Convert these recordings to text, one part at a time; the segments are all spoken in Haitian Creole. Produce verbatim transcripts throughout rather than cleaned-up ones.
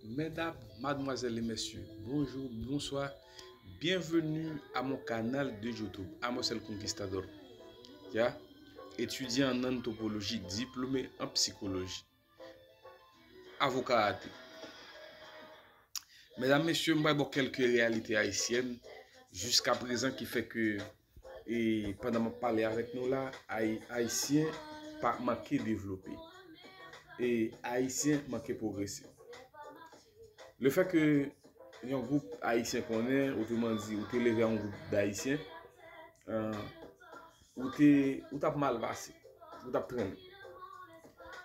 Medam, madmwazèl e mesye, bonjou, bonswa. Bienvenue à mon canal de YouTube, Amos el Conquistador. Ya, etidyan an antwopoloji, diplome an psikoloji. Avoka ate. Medam, mesye, m pral ba w kèlke reyalite ayisyèn jiska prezan ki fè ke, e, pandan m ap pale avèk nou la, Ay-, Ayisyen pa manke devlope. E Ayisyen manke pwogrese. Le fè ke yon gwoup Ayisyen konnen, otreman di, ou te leve a yon gwoup d'Ayisyen, euh, ou te, ou t ap mal pase, ou t ap trennen.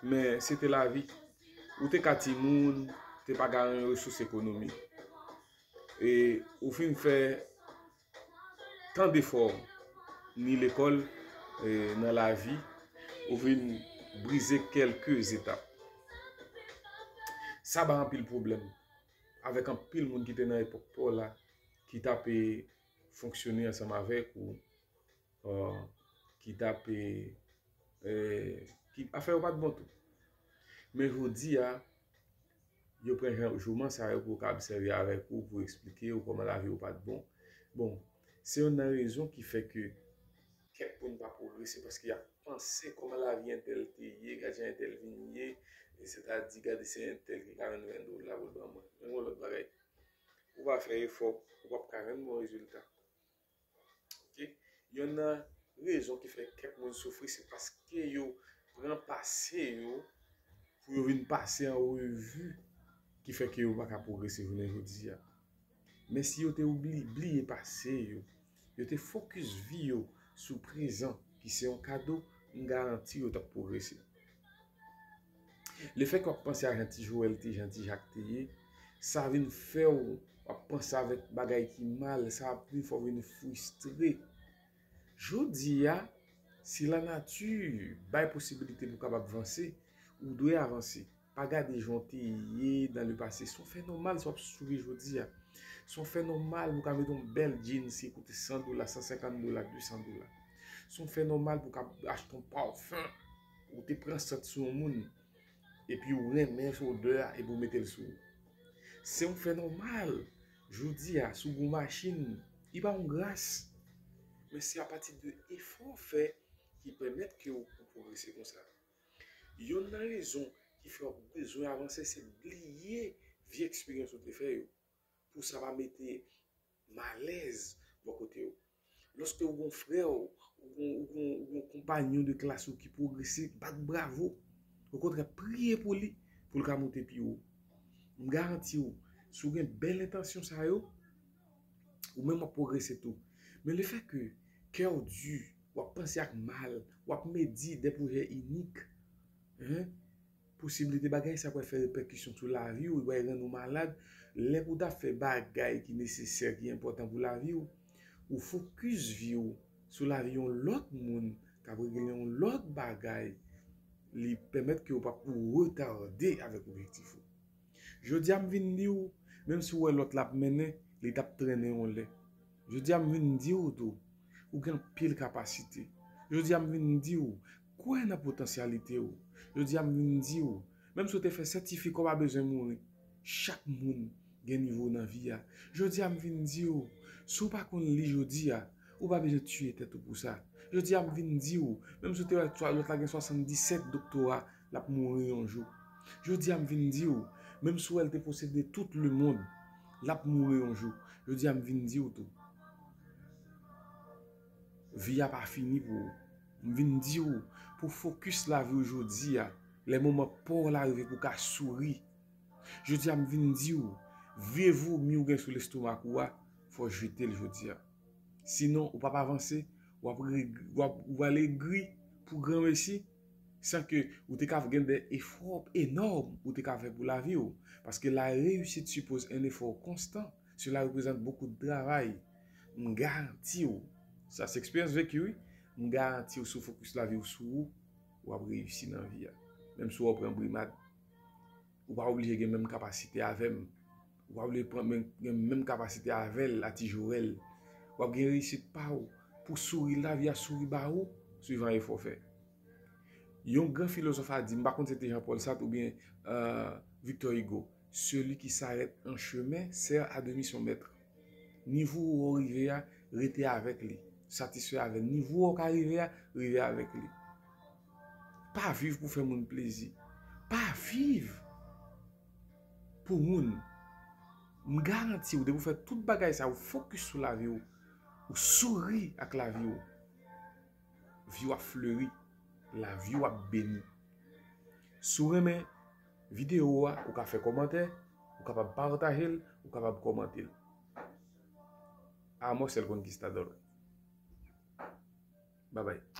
Men se te lavi. Ou te ka timoun, te pa gen resous ekonomik. E ou fin fè tan defò, ni lekòl, e nan lavi, ou vin brize kèlke etap. Sa ba anpil pwoblèm avèk anpil moun ki te nan epòk pa w la, ki t ap, e, fonksyone ansanm avèk ou, euh, ki t ap, e, e, ki, afè yo pa t bon tou. Men jodi a, yo pran jan, jouman sa yo pou yo ka ap sèvi avèk ou, pou eksplike ou kòman lavi w pa t bon. Bon, se youn nan rezon ki fè ke kèk moun pa pwogrese, paske y ap panse kòman lavi entèl te ye, gad jan entèl vin ye, e sètadi gade se entèl ki ka rann ven dola pou l ban mwen. Men yon lòt bagay, ou pa fè efò, ou p ap ka jwenn bon rezilta. Ok? Youn nan rezon ki fè kèk moun soufri, se paske yo pran pase yo pou yo vin pase an revi, ki fè ke yo pa ka pwogrese jounen jodi a. Men si yo te oubli-, bliye pase yo, yo te fokis vi yo sou prezan, ki se yon kado, m garanti yo t ap pwogrese. Lefètke w ap panse a jan Ti Joèl te, jan Ti Jak te ye, sa vin fè w, w ap panse avèk bagay ki mal, sa ap vin fè w vin fristre. Jodi a, si lanati bay posibilite pou w kapab vanse, ou dwe avanse. Pa gade jan w te ye dans le passé. Se yon fè nòmal si w ap souri jodi a. Se yon fè nòmal pou w ka mete yon bèl jeans ki koute san dola, san senkant dola, de san dola. Se yon fè nòmal pou w ka achte yon pafen. Ou te pran sant sou yon moun, epi ou renmen odè a, epi ou mete l sou ou. Se yon fè nòmal. Jodi a, si w gen yon machin, li pa yon gras. Men se apati de efò w fè ki pèmèt ke w, ou pwogrese konsa. Youn nan rezon ki fè w bezwen avanse, se bliye vye eksperyans ou te fè yo, pou sa pa mete malèz bò kote w. Lòske w gen yon frè w, ou gen, ou gen, ou gen yon konpanyon de klas ou ki pwogrese, bat bravo. Okontrè, priye pou li, pou l ka monte pi wo. M garanti w, si w gen bèl entansyon sa yo, ou menm w ap pwogrese tou. Men lefètke kè w di, w ap panse ak mal, w ap medi de pwojè inik, hein? Posiblite bagay sa pral fè repèkisyon sou lavi w, li pral rann ou malad. Lè pou w ta fè bagay ki nesesè, ki enpòtan pou lavi w, ou fokis vi w sou lavi yon lòt moun k ap regle yon lòt bagay, li pèmèt ke w p ap, ou retade avèk objektif ou. Jodi a m vin di w, menm si w wè lòt la ap mennen, li t ap trennen yon lè. Jodi a m vin di w tou, ou gen anpil kapasite. Jodi a m vin di w, kwè nan potansyalite w. Jodi a m vin di w, menm si w te fè sètifika, w pa bezwen mouri. Chak moun gen nivo nan vi a. Jodi a m vin di w, si w pa konn li jodi a, ou pa bezwen tiye tèt ou pou sa. Jodi a m vin di w, menm si w te wè lòt la gen swasanndisèt doktora, l ap mouri yon jou. Jodi a m vin di w, menm si w wè l te posede tout lemonn, l ap mouri yon jou. Jodi a m vin di w tou, vi a pa fini pou ou. M vin di w, pou fokis lavi w jodi a, lè moman pa w la rive pou w ka souri. Jodi a m vin di w, vye vomi w gen sou lestomak ou a, fò w jete l jodi a. Sinon, ou p ap avanse, w ap reg-, w ap, ou pral egri pou granmesi, san ke ou te ka gen de efò enòm ou te ka fè pou lavi w. Paske la réussite suppose un effort constant, cela représente beaucoup de travail. M garanti w, sa se eksperyans veki wi, m garanti w si w fokis lavi w sou ou, w ap reyisi nan vi a. Menm si w pran brimad, ou pa oblije gen menm kapasite avè m. Ou pa oblije pran men-, gen menm kapasite avè l, a Ti Joèl. W ap gen reyisit pa w pou souri lavi a souri ba ou, swivan efò w fè. Yon gran filozòf a di, m pa konn se te Jean Paul Sartre oubyen, euh, Victor Hugo, Celui qui s'arrête en chemin sert à demi son maître. Nivo ou rive a, rete avèk li. Satisfè avè l. Nivo ou ka rive a, rive avèk li. Pa viv pou fè moun plezi. Pa viv pou moun. M garanti w, depi w fè tout bagay sa, ou fokis sou lavi w, ou souri ak lavi w, vi w ap fleri, lavi w ap beni. Si w renmen videyo a, ou ka fè kòmantè, ou kapab pataje l, ou kapab kòmante l. Amo es el conquistador. Babay.